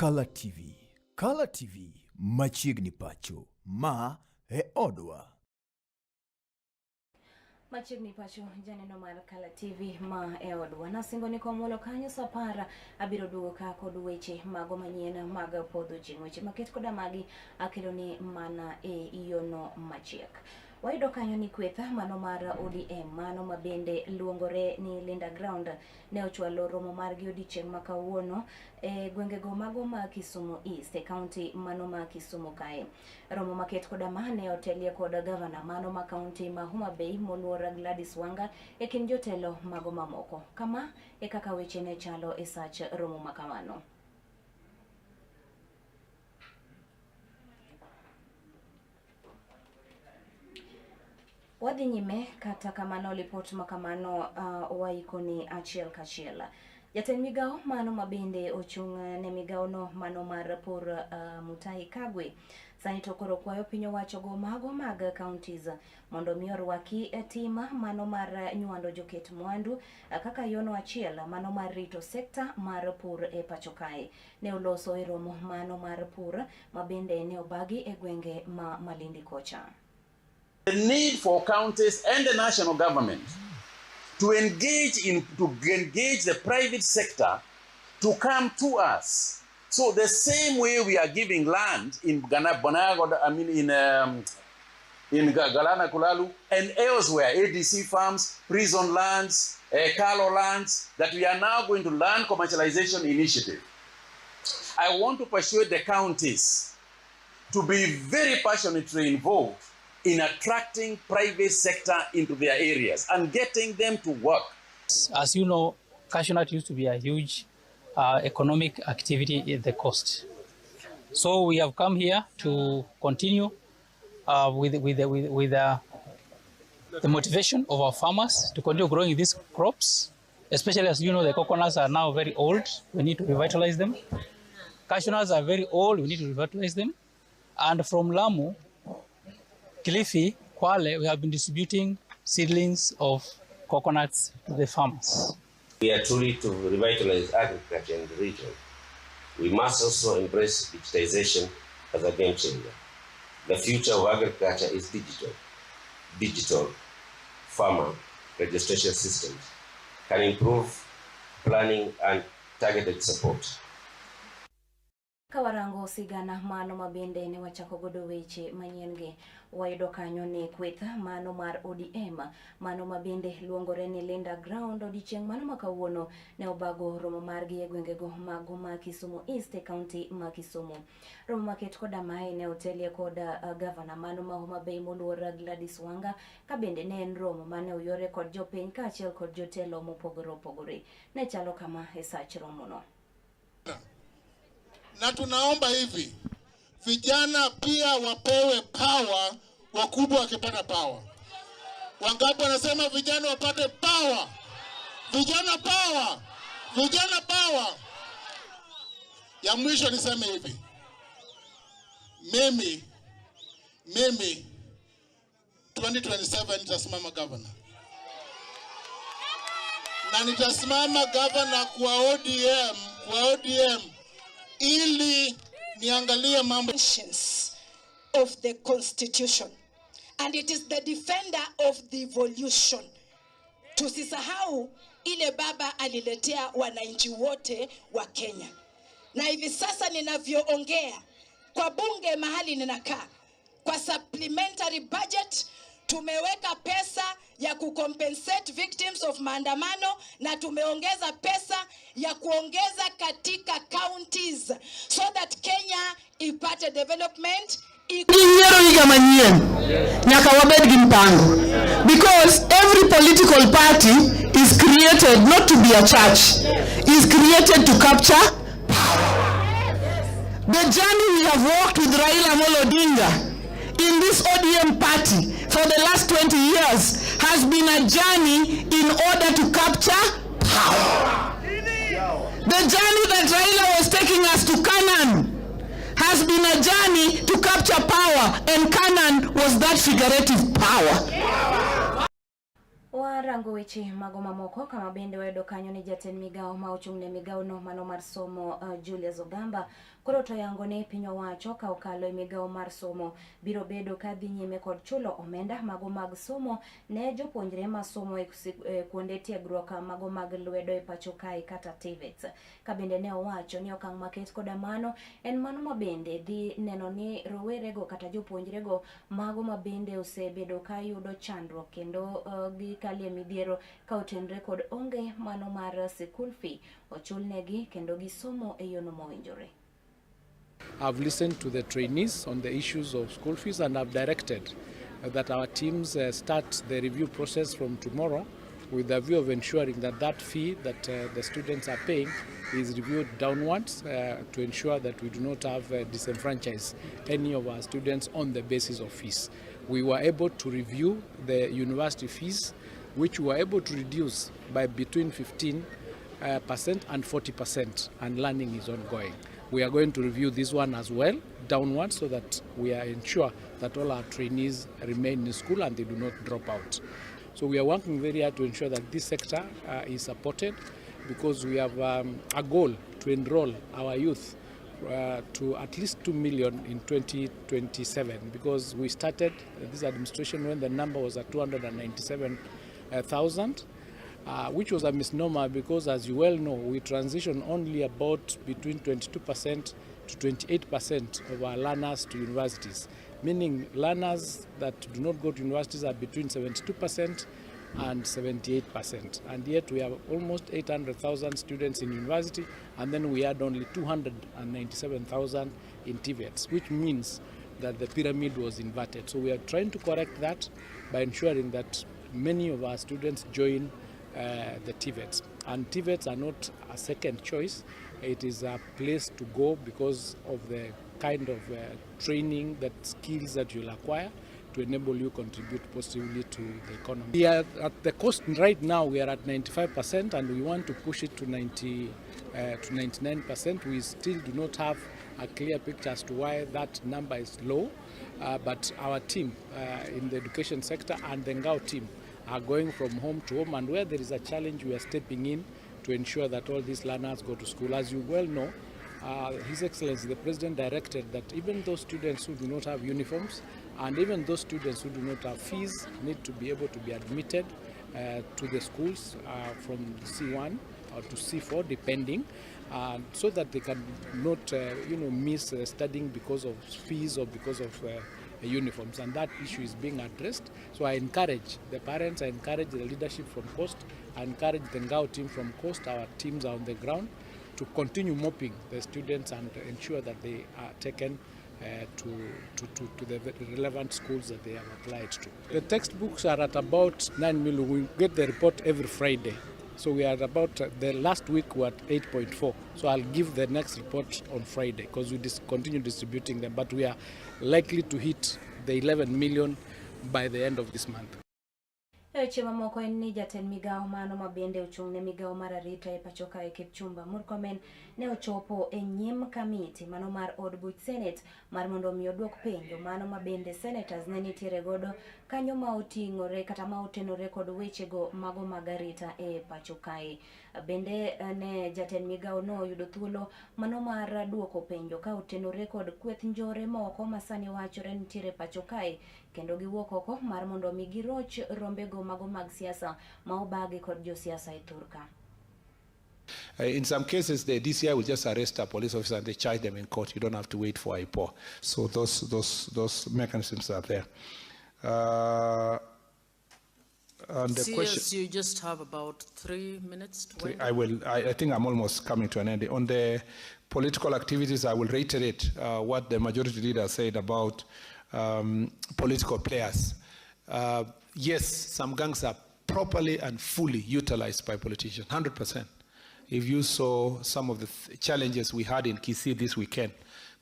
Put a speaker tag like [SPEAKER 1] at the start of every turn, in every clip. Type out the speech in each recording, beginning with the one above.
[SPEAKER 1] Kala TV. Kala TV machiegni pacho. Ma e odwa.
[SPEAKER 2] Machiegni pacho janeno mar Kala TV ma e odwa. Nasingo ni komolo kanyo sapara abiro duogo ka kod weche mago manyien mag podho chieng'. Weche maket koda magi akelo ni mana e yono machiek. Wayudo kanyo ni kweth mano mar ODM mano ma bende luongore ni Linda Ground ne ochwalo romo margi odiechieng' ma kawuono e gwengego mago ma Kisumu East e kaunti mano ma Kisumu kae. Romo maket koda ma ne otelie kod gavana mano ma kaunti ma Homa Bay moluor Gladys Wanga e kind jotelo mago mamoko. Kama e kaka weche ne chalo e sach romo ma kamano. Wadhi nyime kata kamano lipot ma kamano waikoni achiel kachiel. Jatend migawo mano ma bende ochung' ne migawono mano mar pur Mutahi Kagwe sani to koro kwayo piny owacho go mago mag counties mondo mi orwaki e tim mano mar nywando joket mwandu kaka yono achiel mano mar rito sekta mar pur e pacho kae. Ne oloso e romo mano mar pur ma bende ne obagi e gwenge ma Malindi kocha.
[SPEAKER 3] The need for counties and the national government to engage in to engage the private sector to come to us. So the same way we are giving land in Ghana, Bonago, I mean in Galana Kulalu and elsewhere, ADC farms, prison lands, Kalo lands, that we are now going to land commercialization initiative. I want to persuade the counties to be very passionately involved in attracting private sector into their areas and getting them to work.
[SPEAKER 4] As you know, cashew nut used to be a huge economic activity in the coast. So we have come here to continue with the motivation of our farmers to continue growing these crops, especially as you know, the coconuts are now very old. We need to revitalize them. Cashew nuts are very old. We need to revitalize them. And from Lamu, Kilifi, Kwale, we have been distributing seedlings of coconuts to the farmers.
[SPEAKER 5] We are truly to revitalize agriculture in the region. We must also embrace digitization as a game changer. The future of agriculture is digital. Digital farmer registration systems can improve planning and targeted support.
[SPEAKER 2] Kawarango sigana mano ma bende ne wachako godo weche manyien gi, wayudo kanyo ni kweth mano mar ODM mano ma bende luongore ni Linda Ground odiechieng' mano ma kawuono ne obago romo margi e gwengego mago ma Kisumu East e kaunti ma Kisumu. Romo maket koda mae ne otelie kod gavana mano ma Homa Bay moluor Gladys Wanga ka bende ne en romo mane oyore kod jopiny kaachiel kod jotelo mopogore opogore. Ne chalo kama e sach romono.
[SPEAKER 6] Na tunaomba hivi, vijana pia wapewe power, wakubwa wakipata power. Wangapi wanasema vijana wapate power? Vijana power! Vijana power! Ya mwisho niseme hivi, mimi 2027 nitasimama governor. Na nitasimama governor kwa ODM, kwa ODM ili niangalie mambo
[SPEAKER 7] of the constitution, and it is the defender of devolution. Tusisahau ile baba aliletea wananchi wote wa Kenya. Na hivi sasa ninavyoongea kwa bunge mahali ninakaa, kwa supplementary budget tumeweka pesa ya kucompensate victims of maandamano, na tumeongeza pesa ya kuongeza katika counties so that Kenya ipate development.
[SPEAKER 8] Giyiero higa manyien, nyaka wabed gi mpango, because every political party is created not to be a church, is created to capture power. The journey we have walked with Raila Amolo Odinga in this ODM party for the last 20 years has been a journey in order to capture power. The journey that Raila was taking us to Canaan has been a journey to capture power, and Canaan was that figurative power.
[SPEAKER 2] Warango weche mago mamoko kama bende wayudo kanyo ni jatend migawo ma ochung' ne migawo no mano mar somo Julius Ogamba Koro to yango ni piny owacho ka okalo e migawo mar somo biro bedo ka dhi nyime kod chulo omenda mago mag somo ne jopuonjre masomo e kuonde tiegruok mago mag lwedo e pacho kae kata TVETs. Ka bende ne owacho ni okang' maket koda mano en mano ma bende dhi neno ni rowerego kata jopuonjrego mago ma bende osebedo ka yudo chandruok kendo gikalie midhiero ka otenre kod onge mano mar sikul fee ochulnegi kendo gisomo e yono mowinjore.
[SPEAKER 9] I've listened to the trainees on the issues of school fees and I've directed that our teams start the review process from tomorrow with the view of ensuring that that fee that the students are paying is reviewed downwards to ensure that we do not have disenfranchise any of our students on the basis of fees. We were able to review the university fees, which we were able to reduce by between 15% and 40%, and learning is ongoing. We are going to review this one as well, downwards, so that we are ensure that all our trainees remain in school and they do not drop out. So we are working very hard to ensure that this sector is supported, because we have a goal to enroll our youth to at least 2 million in 2027, because we started this administration when the number was at 297,000. Which was a misnomer because, as you well know, we transition only about between 22% to 28% of our learners to universities, meaning learners that do not go to universities are between 72% and 78%. And yet we have almost 800,000 students in university, and then we had only 297,000 in TVETs, which means that the pyramid was inverted. So we are trying to correct that by ensuring that many of our students join the TVETs. And TVETs are not a second choice. It is a place to go because of the kind of training, that skills that you'll acquire to enable you contribute positively to the economy. We are at the cost right now, we are at 95%, and we want to push it to 99%. We still do not have a clear picture as to why that number is low, but our team in the education sector and the NGAO team are going from home to home, and where there is a challenge, we are stepping in to ensure that all these learners go to school. As you well know, His Excellency the President directed that even those students who do not have uniforms and even those students who do not have fees need to be able to be admitted to the schools from C1 or to C4, depending, so that they can not miss studying because of fees or because of uniforms, and that issue is being addressed. So I encourage the parents, I encourage the leadership from Coast, I encourage the NGAO team from Coast, our teams are on the ground, to continue mopping the students and ensure that they are taken to the relevant schools that they have applied to. The textbooks are at about 9 million. We get the report every Friday. So we are about, the last week we were at 8.4. So I'll give the next report on Friday because we continue distributing them. But we are likely to hit the 11 million by the end of this month.
[SPEAKER 2] Weche mamoko en ni jatend migawo mano ma bende ochung' ne migawo mar arita e pacho kae Kipchumba Murkomen ne ochopo e nyim kamiti mano mar od buch Senate mar mondo mi oduok penjo mano ma bende senators ne nitiere godo kanyo ma oting'ore kata ma otenore kod wechego mago mag arita e pacho kae. Bende ne jatend migawo no oyudo thuolo mano mar duoko penjo ka otenore kod kweth njore moko ma sani wachore nitiere pacho kae kendo giwuok oko mar mondo mi giroch rombego mago mag siasa ma obagi kod josiasa e thurka.
[SPEAKER 10] In some cases, the DCI will just arrest a police officer and they charge them in court. You don't have to wait for IPOA. So those mechanisms are there. And the question,
[SPEAKER 11] you just have about 3 minutes to wait.
[SPEAKER 10] I think I'm almost coming to an end. On the political activities, I will reiterate what the majority leader said about political players. Yes, some gangs are properly and fully utilized by politicians, 100%. If you saw some of the challenges we had in Kisii this weekend,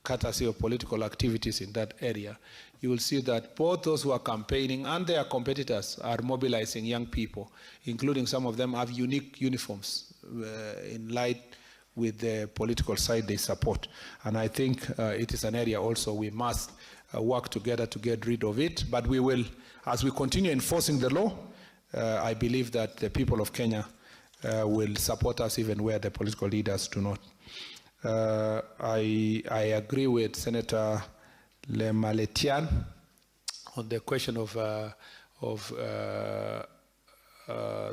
[SPEAKER 10] courtesy of political activities in that area, you will see that both those who are campaigning and their competitors are mobilizing young people, including some of them have unique uniforms in light with the political side they support. And I think it is an area also we must work together to get rid of it. But we will, as we continue enforcing the law, I believe that the people of Kenya will support us even where the political leaders do not. I agree with Senator Lemaletian on the question of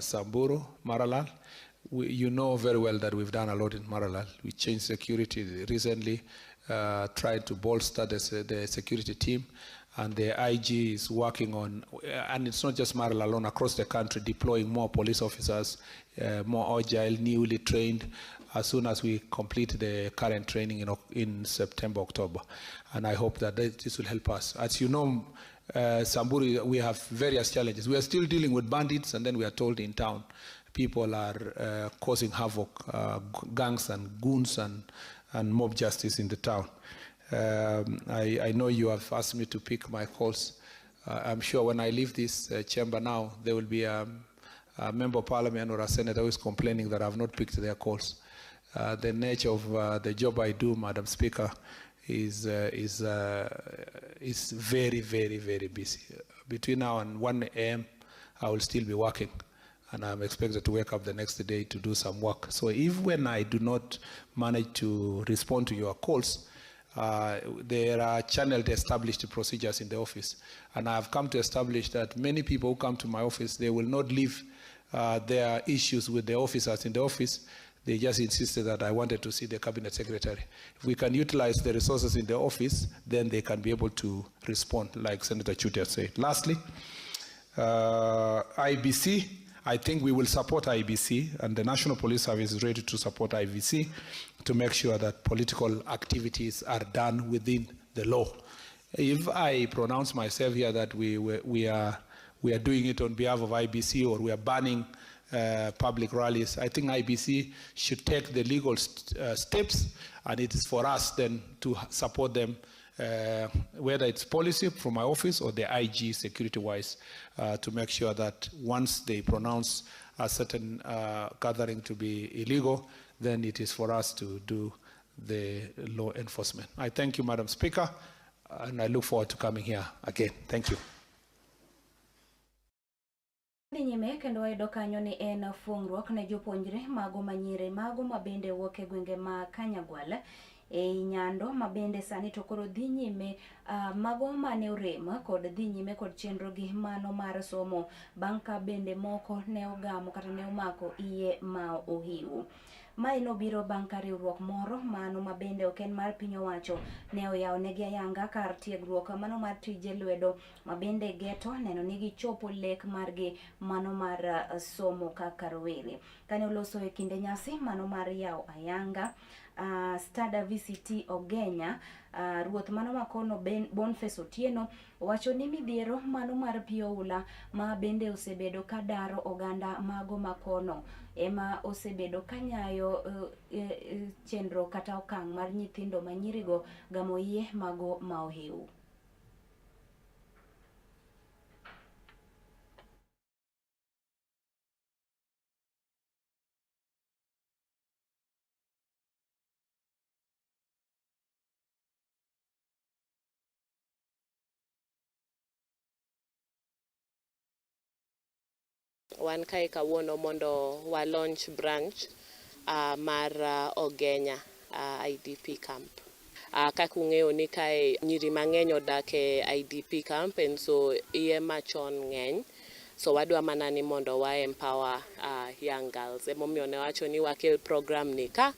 [SPEAKER 10] Samburu, Maralal. You know very well that we've done a lot in Maralal. We changed security recently, tried to bolster the security team, and the IG is working on, and it's not just Maralal alone, across the country, deploying more police officers, more agile, newly trained, as soon as we complete the current training in September, October. And I hope that this will help us. As you know, Samburu, we have various challenges. We are still dealing with bandits, and then we are told in town people are causing havoc, gangs and goons and mob justice in the town. I know you have asked me to pick my calls. I'm sure when I leave this chamber now, there will be a member of parliament or a senator who is complaining that I've not picked their calls. The nature of the job I do, Madam Speaker, is very, very, very busy. Between now and 1 a.m., I will still be working, and I'm expected to wake up the next day to do some work. So if when I do not manage to respond to your calls, there are channeled established procedures in the office. And I have come to establish that many people who come to my office, they will not leave their issues with the officers in the office. They just insisted that I wanted to see the cabinet secretary. If we can utilize the resources in the office, then they can be able to respond, like Senator Chutia said. Lastly, IBC, I think we will support IBC, and the National Police Service is ready to support IBC to make sure that political activities are done within the law. If I pronounce myself here that we are doing it on behalf of IBC, or we are banning public rallies, I think IBC should take the legal steps, and it is for us then to support them, whether it's policy from my office or the IG security-wise, to make sure that once they pronounce a certain gathering to be illegal, then it is for us to do the law enforcement. I thank you, Madam Speaker, and I look forward to coming here again. Thank you.
[SPEAKER 2] Dhi nyime kendo wayudo kanyo ni en fuongruok ne jopuonjre mago manyiri mago mabende wuok e gwenge ma Kanyagwal e Nyando mabende sani to koro dhi nyime mago mane orem kod dhi nyime kod chenro gi mano mar somo bang' ka bende moko ne ogamo kata ne omako iye ma ohiu. Mae nobiro bang' ka riwruok moro mano mabende ok en mar piny owacho ne oyawo negi ayanga kar tiegruok mano mar tije lwedo mabende geto neno ni gichopo lek margi mano mar somo kaka rowere. Kane oloso e kinde nyasi mano mar yawo ayanga Stada VCT Ogenya, ruoth mano makono Boniface Otieno wacho ni midhiero mano mar pi oula ma bende osebedo ka daro oganda mago makono ema osebedo kanyayo chenro kata okang' mar nyithindo manyirigo gamo iye mago ma ohiu.
[SPEAKER 12] Wan kae kawuono mondo wa launch branch mar Ogenya IDP camp. Kaka ung'eyo ni kae nyiri mang'eny odak e IDP camp, and so iye machon ng'eny. So wadwa mana ni mondo wa empower young girls. Emomiyo ne wacho ni wakel program ni ka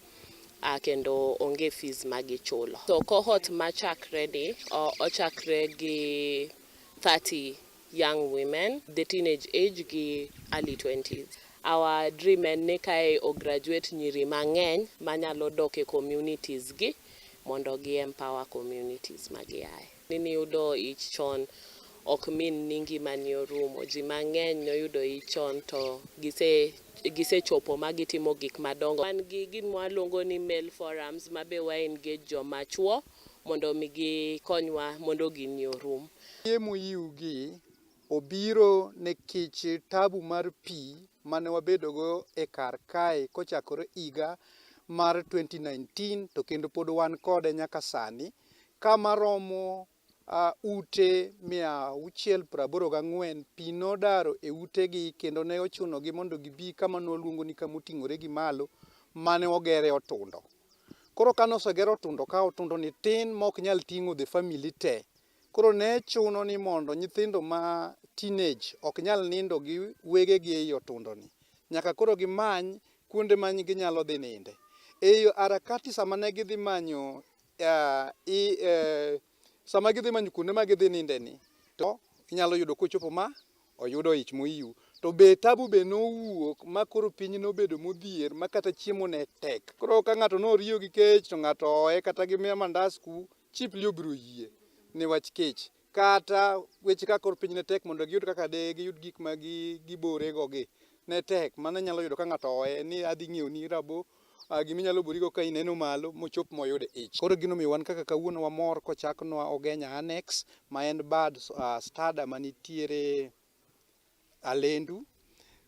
[SPEAKER 12] kendo onge fees magichulo. So cohort machakre ni ochakre gi 30 young women, the teenage age gi early 20s. Our dream en ni kae o graduate nyiri mang'eny manyalo dok e communities gi mondo gi empower communities magiae. Nini yudo ich chon ok min ni ngimani orumo. Ji mang'eny noyudo ich chon to gisechopo ma gitimo gik madongo. Wan gi gima waluongo ni male forums ma be wa engage joma chuo mondo mi gikonywa mondo gini orum.
[SPEAKER 13] Moyiw gi obiro nikech tabu mar pi mane wabedogo e kar kae kochakore higa mar 2019 to kendo pod wan kode nyaka sani, kama romo ute 684 pi nodaro e utegi kendo ne ochunogi mondo gibi kama nwaluongo ni kama oting'ore gi malo mane ogere otundo. Koro kane oseger otundo ka, otundo ni tin ma ok nyal ting'o the family te. Koro ne chuno ni mondo nyithindo ma teenage ok nyal nindo gi wegegi ei otundo ni. Nyaka koro gimany kuonde ma ginyalo dhi ninde. Ei harakati sama ne gidhi manyo sama gidhi manyo kuonde ma gidhi ninde ni, to inyalo yudo kochopo ma oyudo ich mohiu. To be tabu be nowuok ma koro piny nobedo modhier ma kata chiemo ne tek. Koro ka ng'ato noriyo gi kech to ng'ato oe kata gi mandas ku, chipli obiro yie niwach kech. Kata weche kaka koro piny ne tek mondo giyud kaka de giyud gik ma giborego gi ne tek. Mano inyalo yudo ka ng'ato oe ni adhi ng'iewoni rabo giminyalo borigo ka ineno malo mochop moyud ich. Koro gino omiyo wan kaka kawuono wamor kochaknwa Ogenya Annex ma en bad stada manitiere Alendu.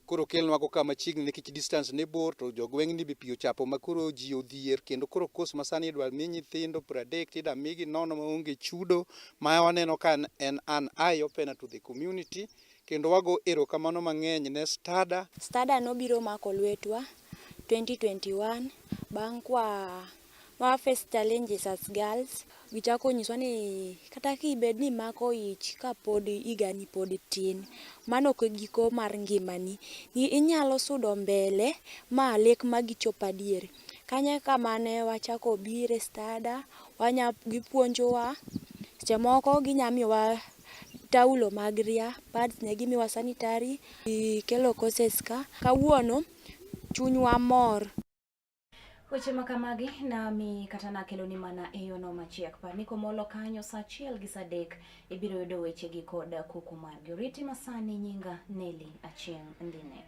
[SPEAKER 13] Koro okelnwa go ka machiegni nikech distance ne bor to jogweng'ni be pi ochapo ma koro ji odhier kendo koro course ma sani idwa mi nyithindo 30 tidwa migi nono maonge chudo ma waneno ka en an eye opener to the community kendo wago erokamano mang'eny ne Stada.
[SPEAKER 14] Stada nobiro mako lwetwa 2021 bang' kwa wa face challenges as girls. Gichako nyiswa ni kata kibed ni imako ich kapod higani pod tin, mano ok e giko mar ngimani. Inyalo sudo mbele ma lek magi chop adier. Kanyo e kama ne wachako bire Stada, gipuonjowa, seche moko ginya miyowa taulo mag ria, pads ne gimiyowa sanitary, gikelo courses ka. Kawuono chunywa mor.
[SPEAKER 2] Weche ma kamagi nami kata nakeloni mana e yono machiek. Par ni komolo kanyo saa achiel gi saa adek ibiro yudo wechegi kod kuku margi. Oriti masani nyinga Nelly Achieng' Ndine.